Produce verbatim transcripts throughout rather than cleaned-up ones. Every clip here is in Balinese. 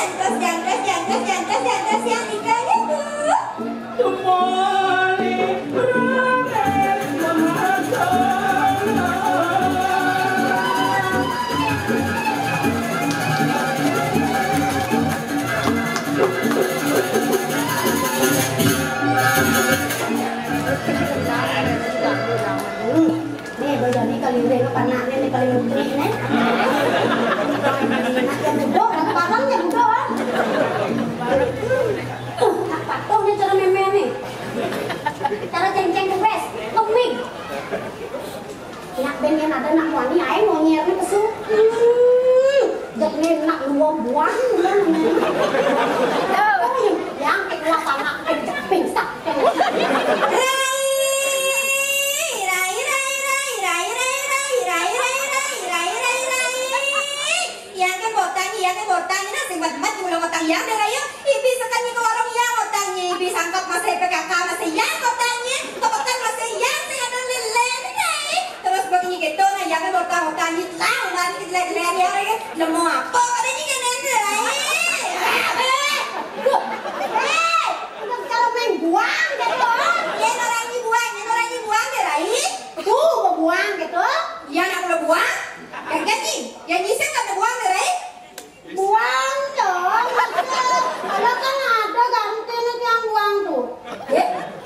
Terus yang, terus yang, terus yang, terus yang, terus yang, nikahnya tuh. Nih, bojone keliling apa anaknya nih, keliling nih. Yang gede, yang parang, yang gede, kan? Tuh, tak patuh nih cara meme nih. Cara cengceng tuh, bes. Kemik. Nak ben yang ada nak muani, ae mau nyiernya pesu. Hmm, jadinya nak luar buang, buang. Yang keluar sama, eh, pingsan. Rai, rai, rai. Yang ke botang, yang ke botang, ini sing mat-mat gula botang yang deh, ayo. Ibi sekan ke warung yang botangnya, ibi sangkap masih P K K masih yang botangnya, kepekan masih yang sing ada lele, rai. Terus begini gitu, nah, yang ke botang-botang gitu lah, ulan jelek-jelek ya, rai. Nemu apa? Ada juga nanya, rai. Eh, eh, udah kalau main buang gitu. Ya, orang ini buang, ya, orang ini buang deh, rai. Tuh, mau buang gitu. Ya, nak udah buang. Kagak nih, yang nyisir kan buang deh, rai. Buang dong, maksudnya. Ada kan ada gantinya tiang buang tuh. Ya,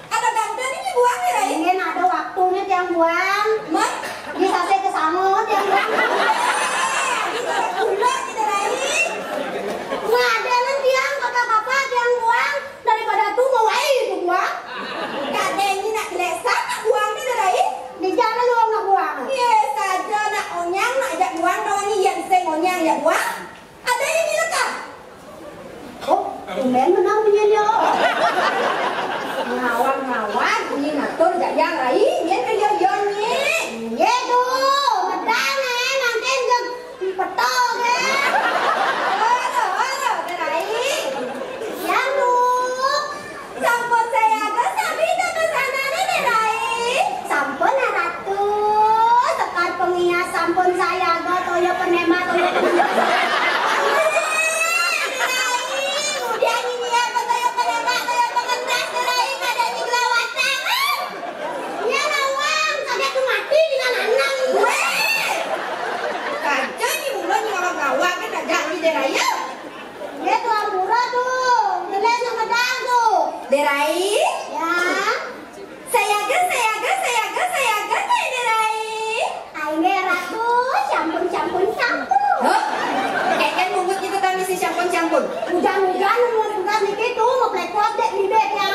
ada gantinya nih buang ya, rai? Ingin ada waktunya tiang buang. Mat? Bisa saya ke sana tiang buang. Bisa ular kita, rai. Nggak ada kan tiang, kata bapak tiang buang. Daripada tuh mau wae itu buang. Kak Deni nak jelek sama buang kita, rai. Di jalan lu nggak buang. Iya saja nak onyang, nak ajak buang dong, ini yang saya onyang ajak buang. Ada yang ngilekan? Oh, tumben menang punya dia. Ngawang-ngawang, ini ngatur gak yang rai, ini yang yo yo ni. Iya tuh, medang eh, nanti jam petol deh. Ora, ora, ora, rai. Ya lu. Sampun sayaga sami pesanane, Rai? Sampun, Ratu. Sekar pengias sampun sayaga, toya penema, toya pengendas. Rai, udah ini apa toya penema, toya pengendas, Rai, kada nyegelawatan. Iya, nawang, kada tu mati dengan anang. Weh. Kaca ni mula ni ngawang-ngawang kan dah janji deh, Rai. Dia tuan pura tuh, jelas sama dang tuh. Derai? Ya. Sayaga, sayaga, sayaga, sayaga, teh Derai. Aine ratu, campun, campun, campun. Hah? Kayak kan mungut gitu kan misi campun, campun. Hujan-hujan, mau sudah niki tuh, mau plekot dek bibit ya.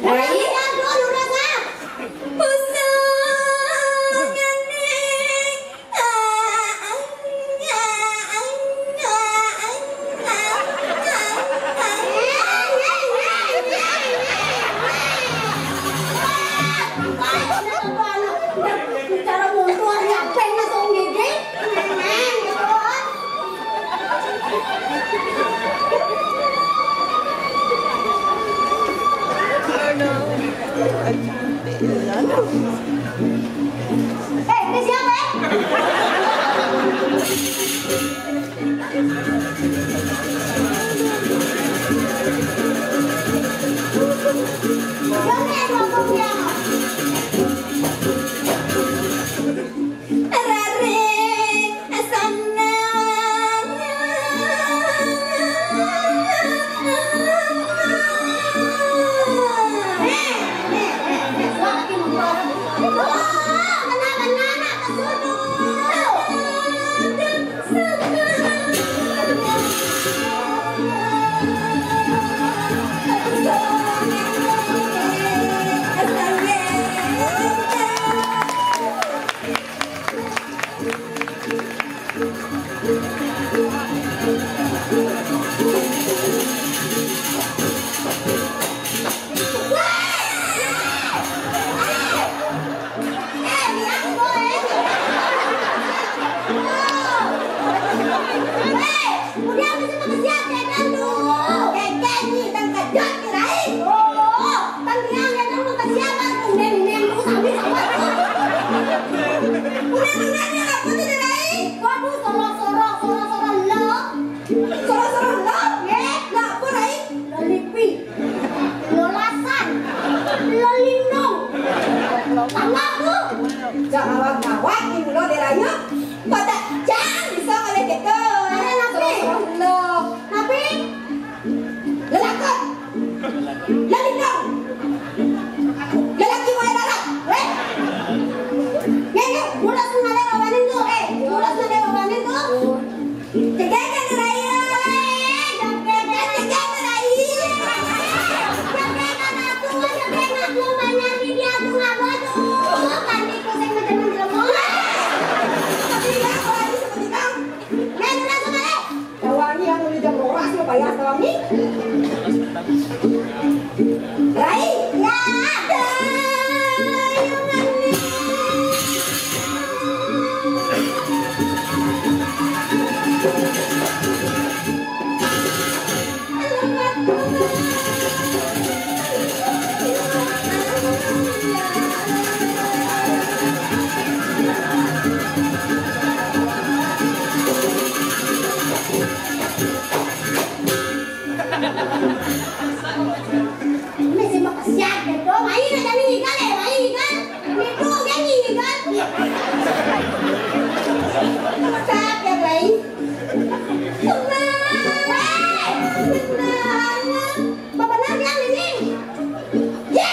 Rai? Ya, tuh, udah, Kak. Pusung aneh. Cara montor ya, pengen langsung gigi. Eh, ini siapa, eh? Siapa yang ngomong dia? Rare sanang. Eh, eh, eh, eh, suara lagi ngobrol. Oh, kena, kena, nak, ke suruh. Udah, udah, udah, apa tuh, Rai? Waduh, sorok-sorok, sorok-sorok, lo. Ya, Tommy. Rai, ya. Ini sih makasiat gitu. Main aja nih, kan, ya, main, kan. Itu kan, ini, kan. Makasiat ya, Rai. Hei, benar. Bapak bilang ini. Ye!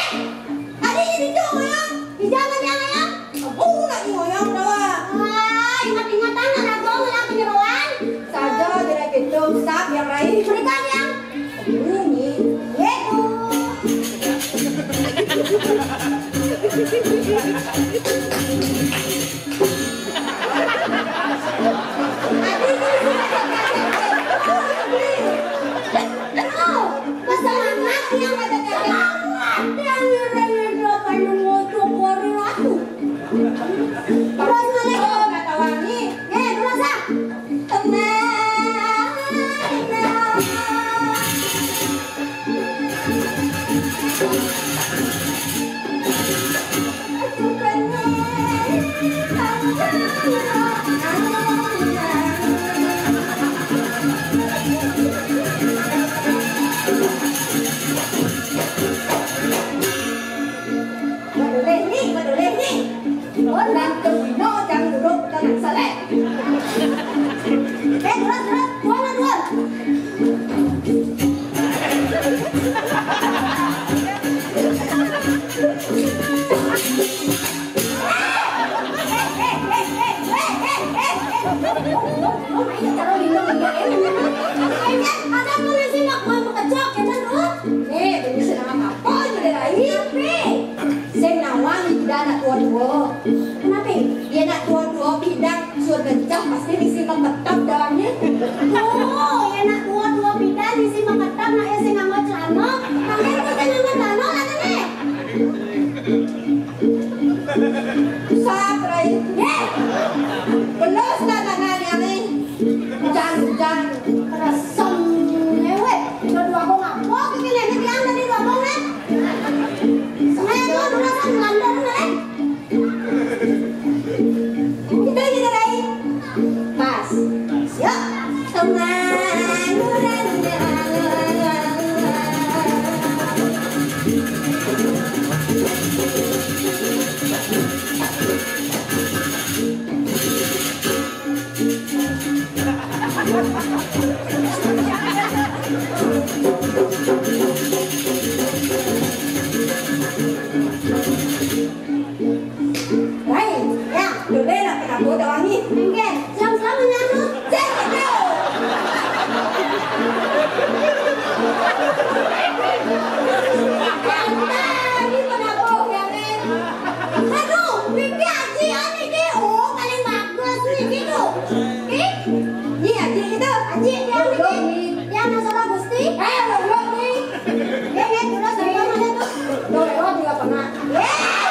Adi jadi cowok, di zaman yang lain, aku lagi ngoyong doang. Ah, ingat-ingatan anak gua ngelah penyeroan. Saja tidak gitu, usap yang lain. Berikan yang ini. Yaitu. Aduh, ini sih ada kakek. Oh, masalah mati yang ada kakek. Semangat yang ada yang ada pada motor baru aku. Terus mana tuh? Kata wangi. Eh, terus ah. Tenang, tenang. Madulih ni, madulih ni. Pun dan kebino jang duduk tenang saleh. Eh, terus, terus. Tuan, tuan. Ada polisi mak mau mengecok, ya kan, Ruth? Eh, ini sedang apa? Ini dari Tapi, sing nawang iki anak tua-tua. Kenapa? Dia anak tua-tua pindah sur kencang pasti di sini tetap dalamnya. Oh, ya anak tua-tua pindah di sini tetap, nak ya sing nganggo celana. Kalian kok sing nganggo celana lah, nih. Satrai. Ye. Belas lah tangan yang ini. Hujan, hujan. Keresem. Ewe, udah dua kong apa? Kiki lagi tiang tadi dua kong, kan? Saya tuh dulu kan Belanda, kan? Kita aja, Rai. Pas. Yuk. Tenang, udah, udah. Baik, ya, dulu nak kena bodoh angin. Enggak, selam-selam menyambut. Cek, cek. Tadi kena bodoh ya, men. Aduh, mimpi Aji, ah, mimpi. Oh, paling bagus nih, gitu. Ih, iya, Aji itu. Aji, dia, Aji. Yang nasara Gusti. Eh, lo, lo, nih. Dia, dia, terus, dia, mana tuh? Lo, lo juga pernah. Yeay.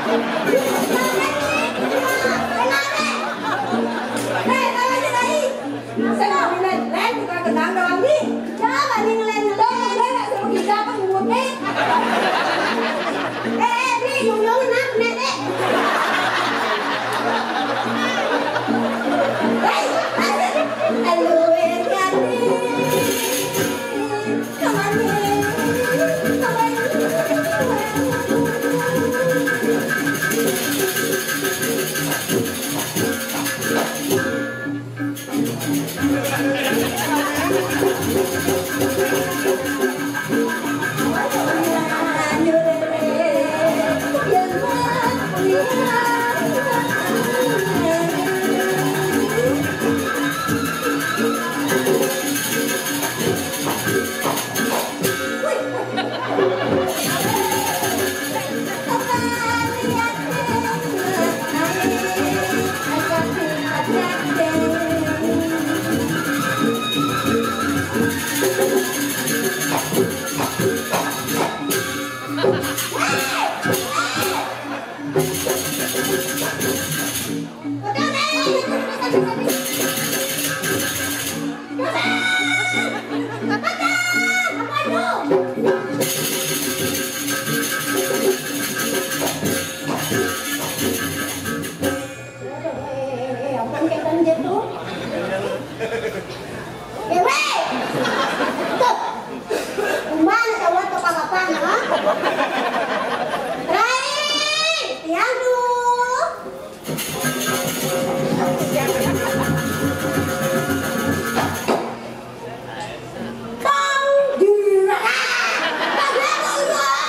Mana nih? Mana nih? Eh, kalau aja tadi. Saya nggak minat, lain bukan kenal doang, nih. Coba nih ngelain, ngelain. Tuh, gue nggak suruh kita apa ngutip. Eh, eh, nih, nyung-nyung, kenapa, nih, nih? Hei, aduh, aduh, ya, ya, nih. Come on, nih. Come on. Dewe! Tuh! Kumaha cawat kepala-kepala, ha? Rai! Tiang tuh! Tong dira. Padahal Allah.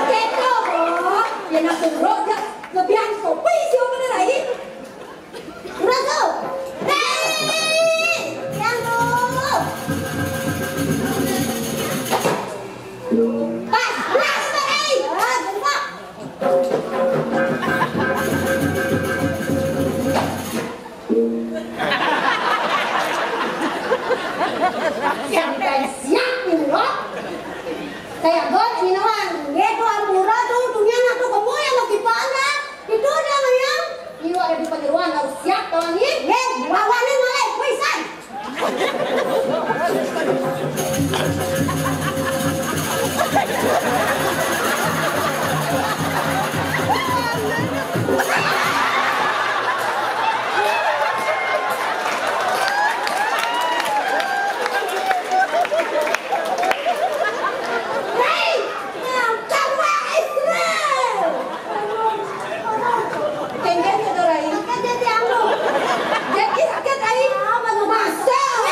Keto, Bos. Yen aku roda, lebihan kopi sih, Om, bener, Rai. Udah tuh. Rai. Yang tuh. Pas, pas, Rai. Ah, bentar. Siap, siap, ini loh. Saya gol ini doang. Dia tuh ampura tuh, untungnya nggak tuh kamu yang lagi panas. Itu dia yang. Iwa ada di penyeruan harus siap, tolong, ya. Ye, lawanin mulai, wisan. Kengkeng itu, Rai. Sakit jadi anu. Jadi sakit, Rai. Ah, baru masuk.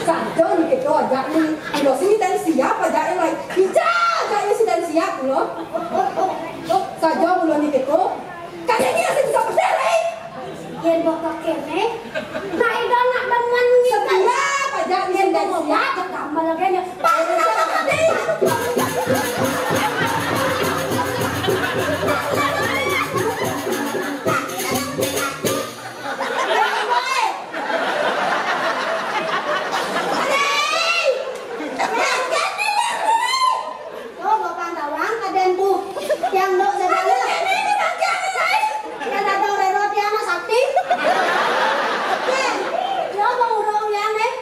Sakit gitu aja nih. Udah sini dan siapa aja yang lain? Bisa aja nih si dan siap loh. Oh, oh, oh, oh. Saja belum gitu. Katanya sih bisa bener, Rai. Yen bokok kene, nah, ida nak demen nih. Setia apa jadi yen bokok ya? Tambah lagi nih. Pak, kenapa tadi? Oh, Bapak Tawang, kadén tuh. Yang dok saya. Yang ada rero tiana sakti. Yang mau urung yang nih.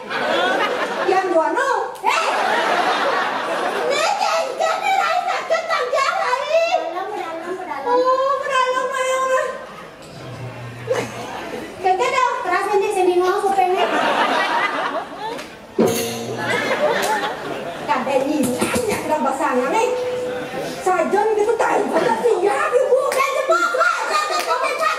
Yang dua no. Eh. Ini kan jadi lain sakit tanggal lain. Dalam, dalam, dalam. Oh, dalam, dalam. Kagak dah, keras nanti sini ngomong kupingnya. Kadén ini, nanya kena bahasanya nih. Sajon gitu, tai banget sih, ya, ibu. Dan cepat, cepat, cepat, cepat.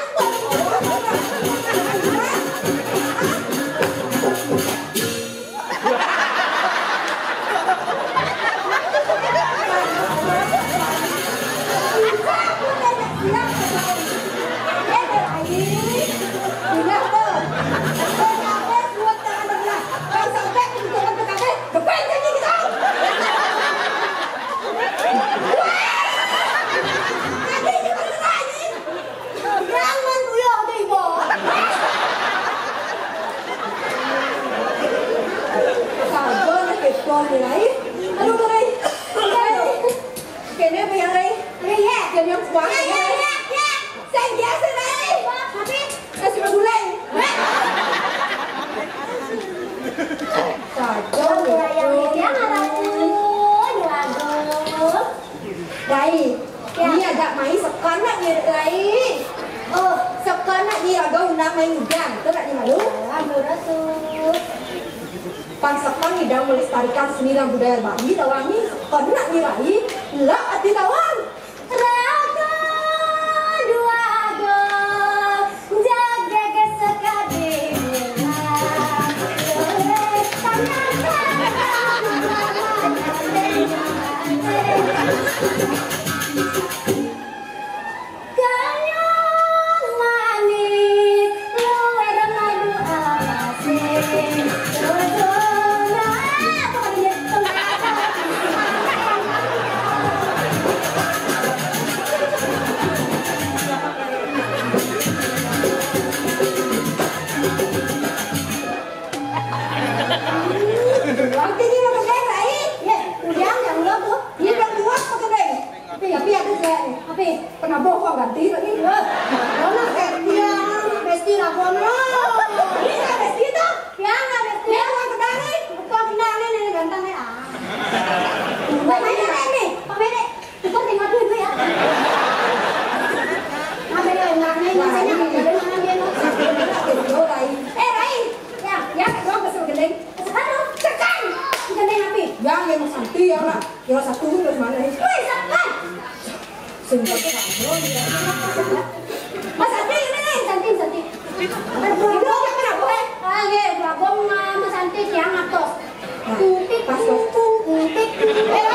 Jangan tuyul deh, Bos. Sabar, Bos, Rai. Aduh, Rai. Rai. Kene apa ya, Rai? Rai, ya. Kene yang kuat, ya, ya, ya, ya. Saya biasa, Rai. Tapi kasih gulai. Sabar, Rai. Yang ini, yang ada. Rai, ya. Ni ada mai sekana ni, Rai. Oh, sekana ni ada undang mai ngidang. Tahu tak ni malu? Ampun, Ratu. Pan sekana ngidang melestarikan seni dan budaya Bali, tawang ni sekana ni, Rai. Lah, ati tawang. Raga dua agong. Laki ni makan dai, Rai. Ye, udah, yang lo tuh. Ni bang dua makan dai. Tapi, tapi ada saya ni. Tapi pernah bohong ganti lagi. Mana saya dia, besti lah, bono. Ini saya besti tuh. Yang ada besti. Yang ada Iya, Mak. Kira satu terus mana nih? Wih, sampai. Sing Mas Santi, ini nih, Santi, Santi. Ada dua gong, kenapa, eh? Ah, iya, dua gong, Mas Santi, tiang atas. Nah, pas, pas. Eh, eh.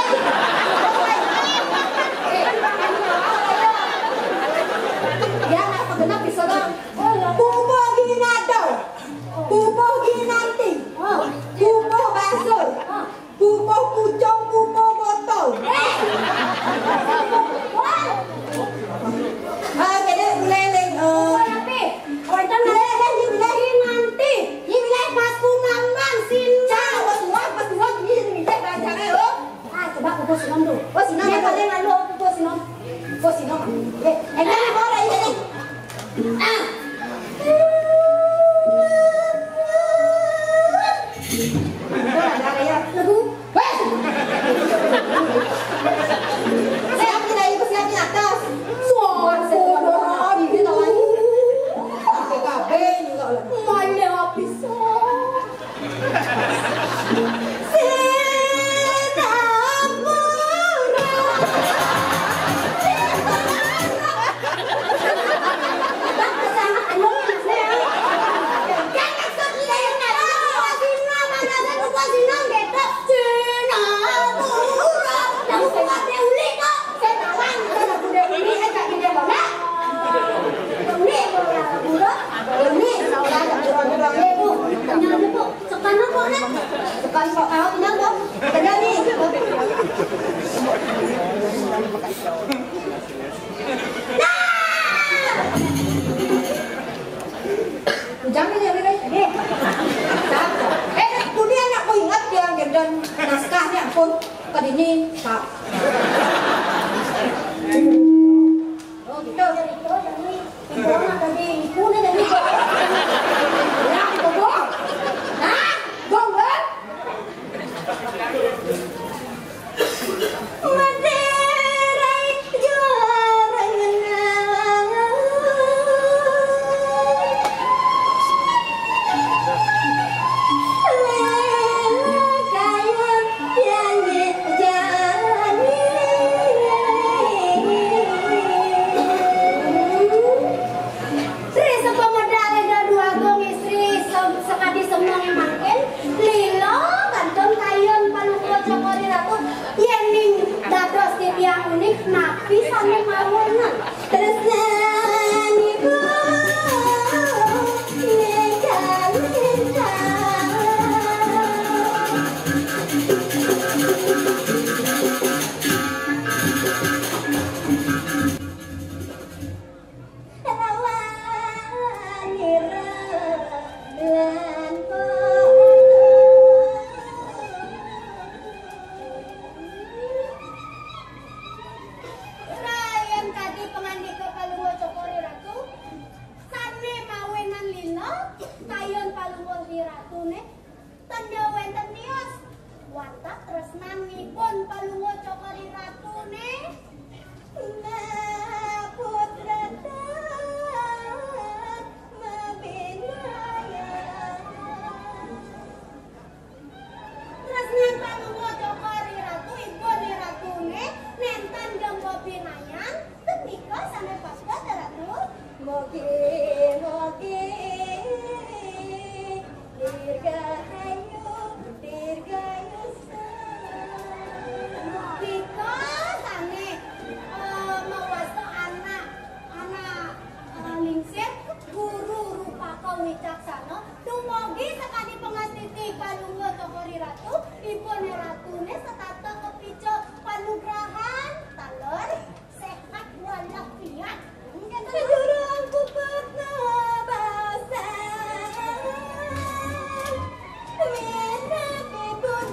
Dia nggak genap bisa, Bang. Pupuh ginado. Pupuh ginanti. Pupuh basur. Pupuh pucung, pupuh botol. Eh. Ah, jadi mulai, Ling. Eh, mulai, Ling, Ling, nanti. Ini mulai pas kumaman, sini. Cang, pas kuat, pas kuat, ini, ini, ini, baca, eh, oh. Ah, coba kukus sinom tuh. Oh, sinom. Ini apa? Paling anu, kukus sinom. Kukus sinom. Eh, eh, kan orang ini. Ah. Udah, ada ya. Lagu. Wes. Siapin aja, siapin atas. Suara, suara. Ini tahu aja. P K B juga lah. Mana habis? Sekarang kok, Nak? Sekarang kok, kalau kenyang, kok. Kenyang nih. Nah! Jangan ya, Rere. Eh, kudu anak ku ingat ya, dan naskahnya pun ke dini, Pak. Oh, gitu. Dari itu, dari itu, dari itu, dari itu. Ya, goblok. Hah? Goblok? Madérai juara ngenang. Léla kayun pianjé jani. Sri sepemodal ida dua gong istri sem-, sekadi semeng mangkin, lila kantun kayun Palungguh Cokor I Ratu, yéning dados titiang uning napi sané mawinan. Tresnanipun méga-méga. Lawan ira lan Rayan kadi pangandika Palungguh Cokor I Ratu, sané mawinan lila kayun Palungguh I Ratuné. Ten wénten tios. Wantah tresnanipun Palungguh Cokor I Ratuné. Nah, putra tak mabinayang. Tresnan Palungguh Cokor I Ratu, ibun I Ratuné, nénten gem bebinayan, ten nika sané patut, Ratu. Mogi, mogi. Dirgahayu, dirgayusa. Nika sané, eh, mawasta anak, anak, eh, lingsir, guru rupaka wicaksana, dumogi sakadi pangastiti Palungguh Cokor I Ratu, ibun I Ratuné setata kapica panugrahan, taler. Séhat walafiat. Kejurung puput nabasan. Minakipun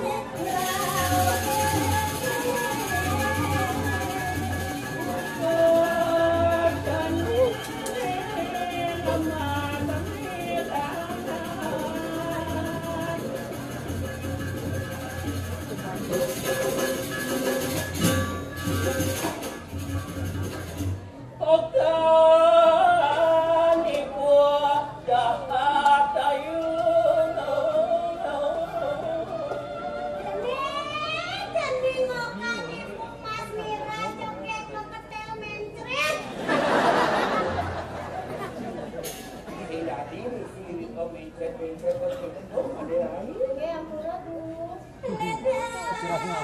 Sembah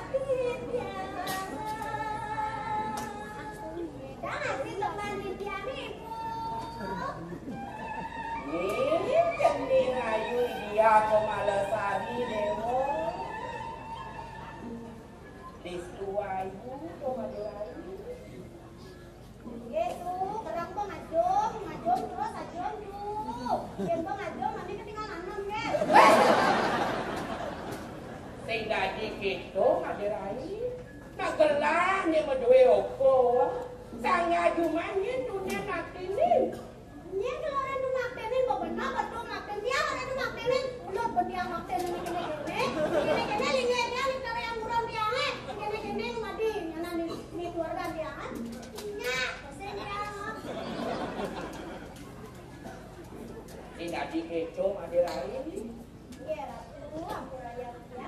titiang. Kita ngasih sembah titiang, Ibu. Nih, cening ayu Diah Komalesari Dewa. Distu ayu Komalesari. Nggih, Tu. Kadang pun ngajum, ngajum terus ajum, Tu. Yen pun ngajum, mami ketinggalan anom, nggih. Sing dadi kéto, Madé Rai. Nak gelah nek madué apa? Sang ngajuman yen dunya natine. Nyén kalau ora numaktenin, mbok bener betul makten. Tiang ora numaktenin, bener ben tiang maktenin kene-kene. Kene-kene lingene tiang ning kare amburan tiange. Kene-kene mati, nyanan di, di keluarga tiang. Nya, sing ya. Sing dadi keco, Madé Rai. Nggih, Ratu, ampura ya, ya.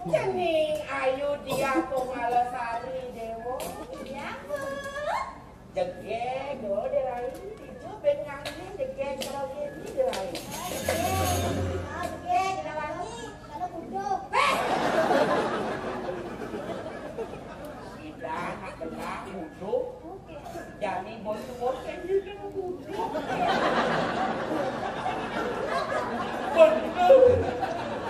Cening ayu Diah Komalesari Dewa. Ya, Bu. Jegeg, oh, Dé Rai. Ijo ben nganti jegeg karo kene, Dé Rai. Ah, jegeg, Dé Wangi. Kalau kudu. Eh! Tidak, nak kena kudu. Jani bos-bos yang gitu. Bener.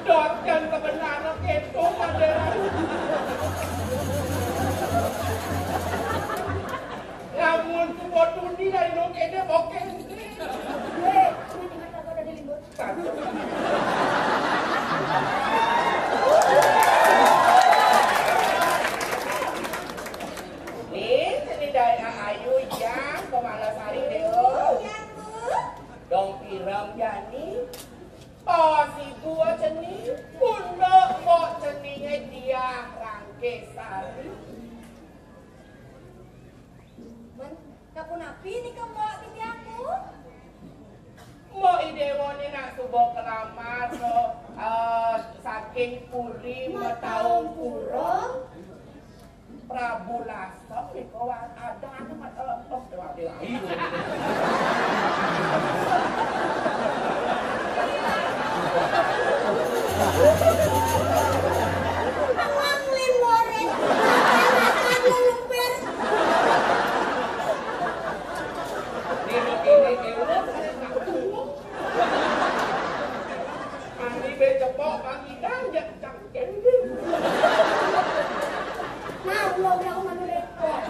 Dot yang sebenarnya keto, Madé Rai. Lamun tuwa tuni dari nong kene bokeh. Weh, ini tinggal tak ada di limbur. Nih, seni daya ayu yang Komalesari deh. Iya, Bu. Dong pirem jani. Pas ibu ceni, punduk mbok cenine Diah Rangkesari. Men, kapunapi nika mbok titiangku? Mbok idewane nak suba kelamar, no, eh, saking Puri Mataung Pura. Prabu Lasem nika wa-, ada anu mat-, eh, oh, ada lain. Awak limbore, makan lelempir. Ini, ini, ini, ini. Mandi be cepok, mandi kan, jak, jak. Nah, ulo ulo manu repot.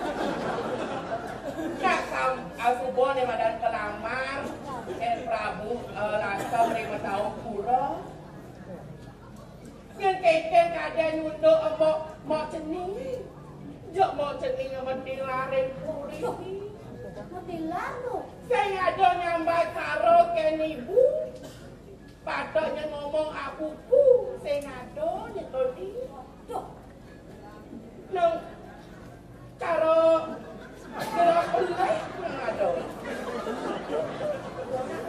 Nak sam-, asuba ne madan kelamar, eh, Prabu, eh, Lasem ring Mataung Pura. Yen keken kadang nyunduk mbok, mbok cening. Jok mbok cening metilar ring puri. Metilar tu. Sing ada nyambat karo ken ibu. Patoknya ngomong akuku sing ado nyetoni. Duh. Nang karo gerak pelai nang ado.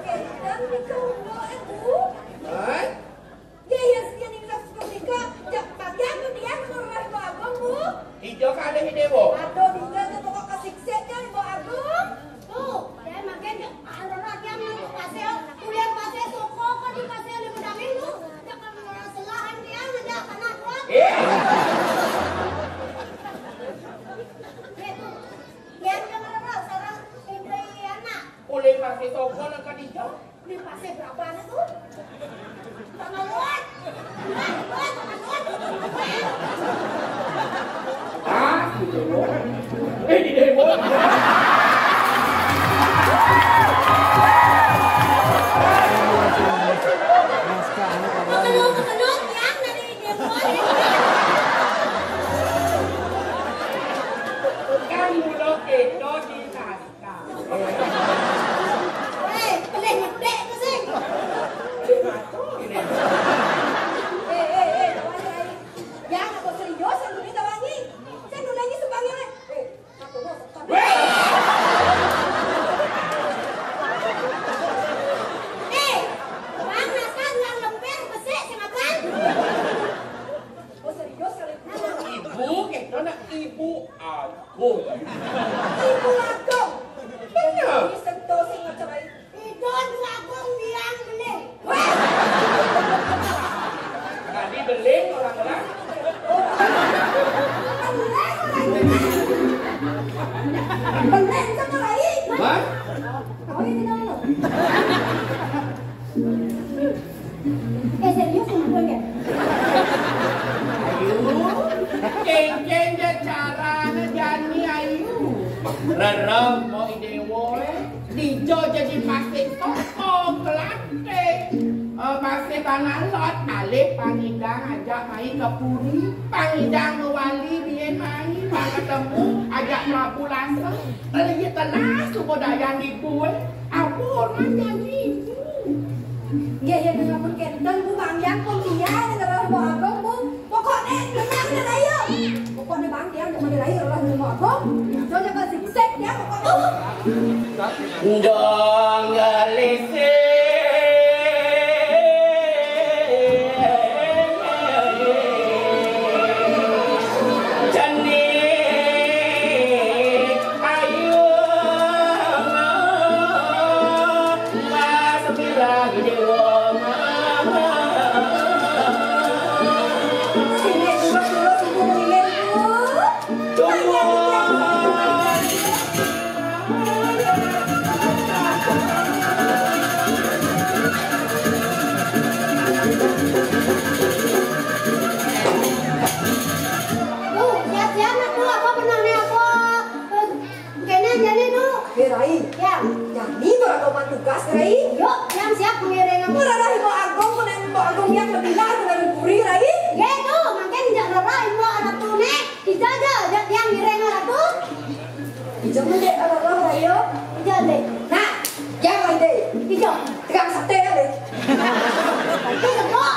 Enten nika undo, eh, Bu. Hah? Ya, ya, sing ning suka nika, jak bagian dia nang rumah Ibu Agung, Bu. Ijo kalih dewa. Aduh, dija ke pokok kesiksik kan, Ibu Agung. Tuh, dia makin ke anu lagi yang nang pasir, kuliah pasir, soko kok di pasir di pedangin lu. Jangan orang selahan dia, ada apa nak kuat? Eh. Gitu. Dia jangan orang sarang, ini anak. Kuliah pasir soko nang kadija. Ini pasti berapa anak tuh? Tambah luat. Tambah luat, tambah luat. Ah, gitu. Eh, di demo. Kebelut, kebelut, yang dari demo. Kan mulut itu di tas. Weh, pelih ngedek tu sing. Pelih maco ini. Eh, eh, eh, Tawangi. Yang aku serius, yang dunia Tawangi. Saya dulu lagi sebangnya. Eh, aku mau sekolah. Weh! Eh, Bang Nasar nang lempir besik sing apal? Oh, serius kali. Ibu, kita nak ibu. Agung. Ibu Agung. Bener. Ini sentuh sing ngecerai. Itu Ibu Agung biang bening. Wah. Eh, serius, Mpok, ya? Ayu, kéngkén ja carané jani, Ayu. Rereh Mpok I Déwa, eh. Dija ja di pasé toko, kelaté. Eh, pasé Bangalot, alih pang nyidang ajak mai ka puri, pang nyidang mawali biyen mai, pang ketemu ajak Prabu Lasa. Lha iya telas suba dayang ibu, eh. Ampun, nyanyi ibu. Nggih, yén ampun kénten, Bu, Bang Yang pun iya, ngeroh Mbok Agung, Bu. Pokokné tenang, tenang, ayo. Pokokné Bang Yang, jangan lagi ngeroh Mbok Agung. Itu aja kasih sek ya, pokokné. Dong gelising jani ayu, Mas bilang dewa. Sini dulu, dulu, sini dulu. Tuh, siap-siap, Nak, tuh, apa benangnya, apa? Terus, kayaknya jani, tuh. Eh, Rai. Ya. Jani, tuh, ada tugas, Rai. Yuk, yang siap mengiring apa? Ora, Rai, mau agung, kena mau agung yang lebih lah, kena puri, Rai. Ya, tuh, makin jangan Rai, mau anak tuh, Nek. Dijaga, ajak tiang ngiring Ratu. Ijo mendek ora roh, ayo. Ijo, Dek. Nah, ya, Dek. Ijo. Tukang sate ya, Dek. Ijo, kok.